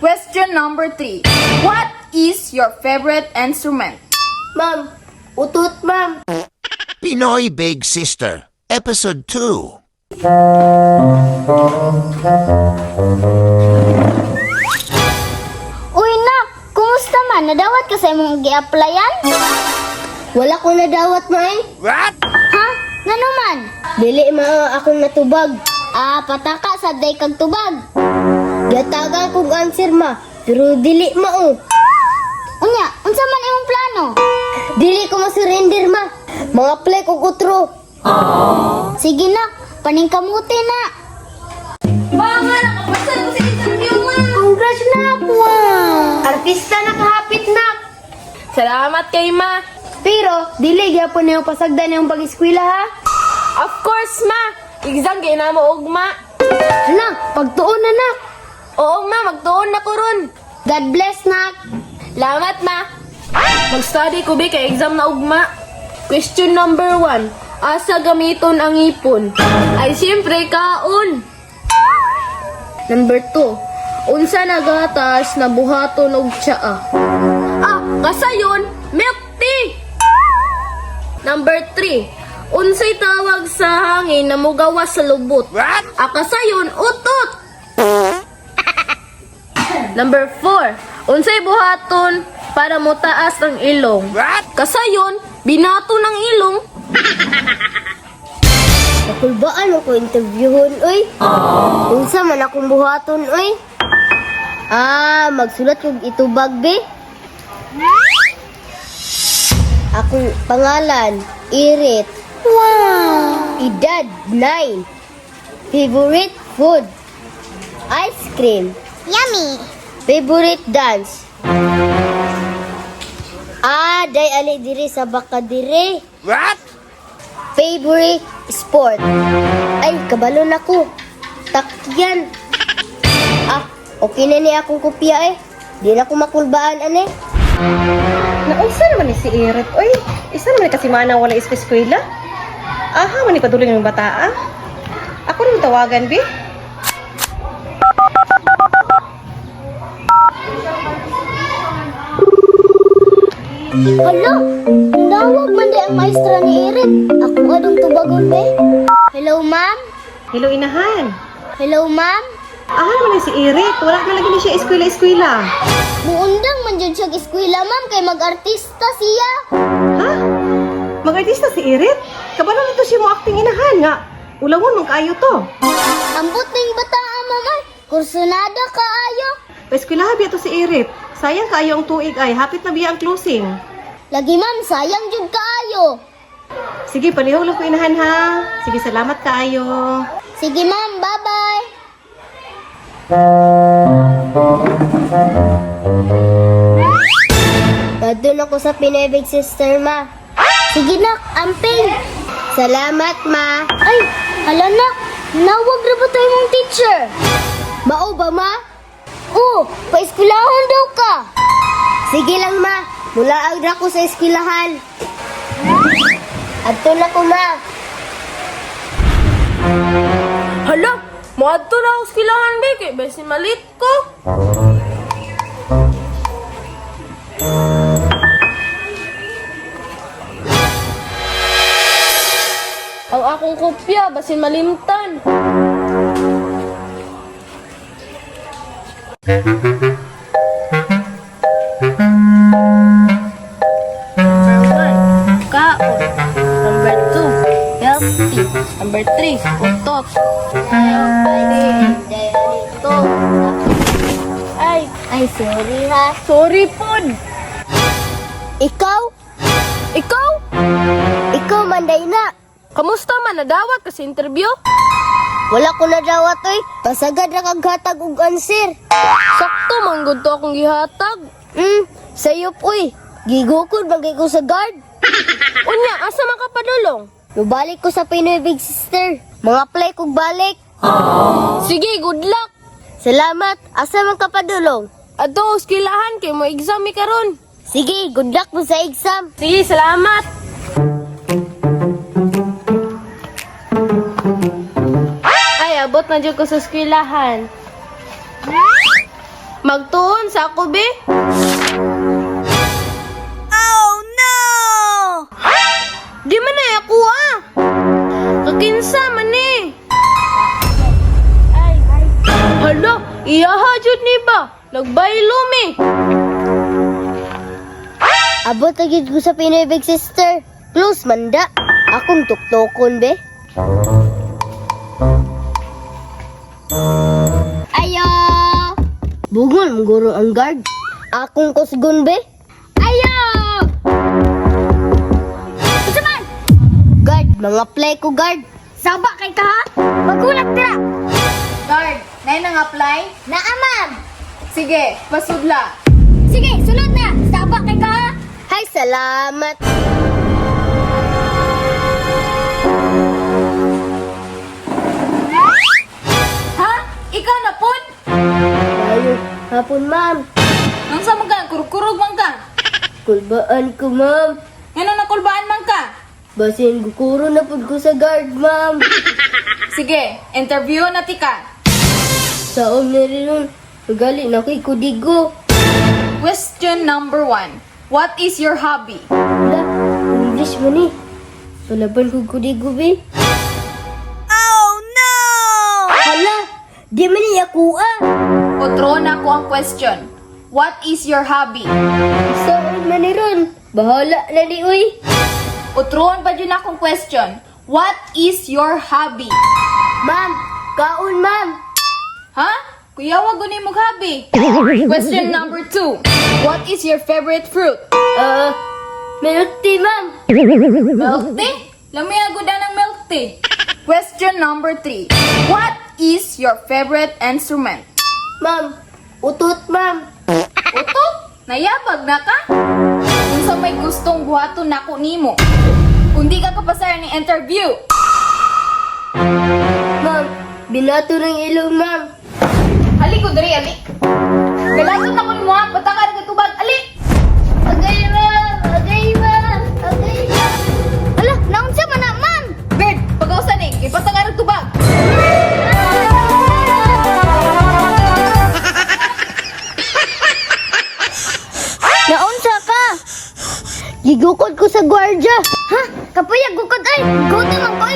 Question number 3. What is your favorite instrument? Ma'am, utot, ma'am. Pinoy Big Sister, Episode 2. Uy nak, kumusta man? Nadawat ka sa imong gi-applyan? Wala ko nadawat, ma eh. What? Ha? Ngano man? Dili mao akong natubag. Ah, pataka sa day kag tubag. Gatagan kong answer, ma. Pero dili mao. Unya, unsa man imong plano? Dili ko masurrender, ma. Mga apply kog utro. Sige nak, paningkamuti na. Baka nakapasal ko sa interview mo. Congrats na Artista na kahapit na. Salamat kay ma. Pero dili gyapon nimo pasagdan yung pag-eskwela ha. Of course, ma. Exam kay na mo ugma. Hala, pagtuon na nak. Oo, ma. Magtuon na ko ron. God bless nak. Lamat, ma. Mag-study ko be kay exam na ugma. Question number 1. Asa gamiton ang ipon? Ay, siyempre, kaon. Number 2. Unsa nagatas na buhaton og tsaa? Ah, kasayon, milk tea. Number 3. Unsay tawag sa hangin na mugawas sa lubot? What? Ah, kasayon, utot. Number 4. Unsay buhaton para motaas ang ilong? What? Kasayon, binato ng ilong. Nakulbaan mo ko interviewon, oy. Unsa man akong buhaton, oy. Ah, magsulat kog itubag, be. Akong pangalan, Irit. Wow! Edad, 9. Favorite food, ice cream. Yummy. Favorite dance. Ah, day ali diri sa baka diri. What? Favorite sport. Ay, kabalo na ko. Takyan. Ah, okay na ni akong kopya eh. Di na ko makulbaan ane. Naunsa naman ni si Irit? Uy, isa naman ni kasimana wala eskwela. Aha, man ni paduling yung bata ah. Ako rin tawagan, bi. Hala, nawag man di ang maestra ni Erin. Ako adong tubagon be. Hello ma'am. Hello, inahan. Hello ma'am. Aha naman ni si Irit. Wala na lagi ni siya eskwela-eskwela. Muundang man jud siya eskwela ma'am kay mag-artista siya. Ha? Mag-artista si Irit? Kabalo na to siya mo acting inahan nga. Ulawon man kaayo to. Ambot ning bataa ma'am ay. Kursunada kaayo. Paeskwela biya to si Irit. Sayang kaayo ang tuig ay. Hapit na biya ang closing. Lagi ma'am, sayang jud kaayo. Sige, palihog lang ko inahan ha. Sige, salamat kaayo. Sige ma'am, bye-bye. Nandun ako sa Pinoy Big Sister, ma. Sige nak, amping. Salamat, ma. Ay, hala nak, nawag ra ba tayo mong teacher? Mao ba, ma? Oo, paeskwelahon daw ka. Sige lang, ma. Mula ang ko sa eskwelahan. Adto na ko, ma. Hala, moadto na ako sa kilangan be kay basin malit ko. Ang akong kopya basin malimtan. Number 1, kaon. Number 2, healthy. Number 3, utot. Ay, Ay, sorry ha. sorry pod. Ikaw? Ikaw? Ikaw, manday na. Kamusta man nadawat ka sa interview? Wala ko nadawat, oy. Pasagad ra kag hatag og answer. Sakto man gud to akong gihatag. Sayop, oy. Gigukod bagay ko sa guard. Unya, asa man ka padulong? Nubalik ko sa Pinoy Big Sister. Mga play kog balik. Sige, good luck. Salamat. Asa man ka padulong? Adto skilahan kay mo exam mi karon. Sige, good luck mo sa exam. Sige, salamat. Ay, abot na jud ko sa eskwelahan. Magtuon sa ako, be. Oh no! Di man na ako ah. Kakinsa man eh. Hala, iyaha jud ni ba? Nagbaylo mi. Abot agad ko sa Pinoy Big Sister. Close man da. Akong tuktokon be. Ayo! Bugol mong ang guard. Akong kusgon be. Ayo! Unsa man? Guard, mga play ko guard. Saba kay ka ha? Magulat dira. Guard, nay nang apply? Naa, ma'am. Sige, pasudla. Sige, sulod na. Saba kay ka ha? Hay, salamat. Ha? Ikaw na pud? Ayo, hapon ma'am. Nang sa man ka, kurkurog man ka. Kulbaan ko ma'am. Ngano nakulbaan man ka? Basin gukuro na pud ko sa guard ma'am. Sige, interview na tika. Saom na rin nun. Magali na kay kudigo. Question number 1. What is your hobby? Wala, English man eh. Palaban ko kudigo be. Oh no! Hala, di man niya kuha. Otro na ko ang question. What is your hobby? Saon man ni ron. Bahala na ni uy. Utroon pa dyan akong question. What is your hobby? Ma'am, kaon ma'am. Ha? Kuya, wag guni mong hobby. Question number 2. What is your favorite fruit? Milk tea ma'am. Milk tea? Lami agud ng milk tea. Question number 3. What is your favorite instrument? Ma'am, utot ma'am. Utot? Nayabag na ka? Unsa may gustong buhaton nako nimo? Kung di ka kapasar ni interview, Ma'am, binato ng ilong ma'am. Ali ko diri ali. Galaton na ko nimo ha, pataka ra tubag ali. Agay ma'am, agay ma'am, agay ma'am. Ala, naunsa man na, ma'am? Bird, pagausan ni, ipataka ra tubag. Naunsa ka? Gigukod ko sa gwardya. Ha? Kapuya gukod ay. Gutom man ko ay.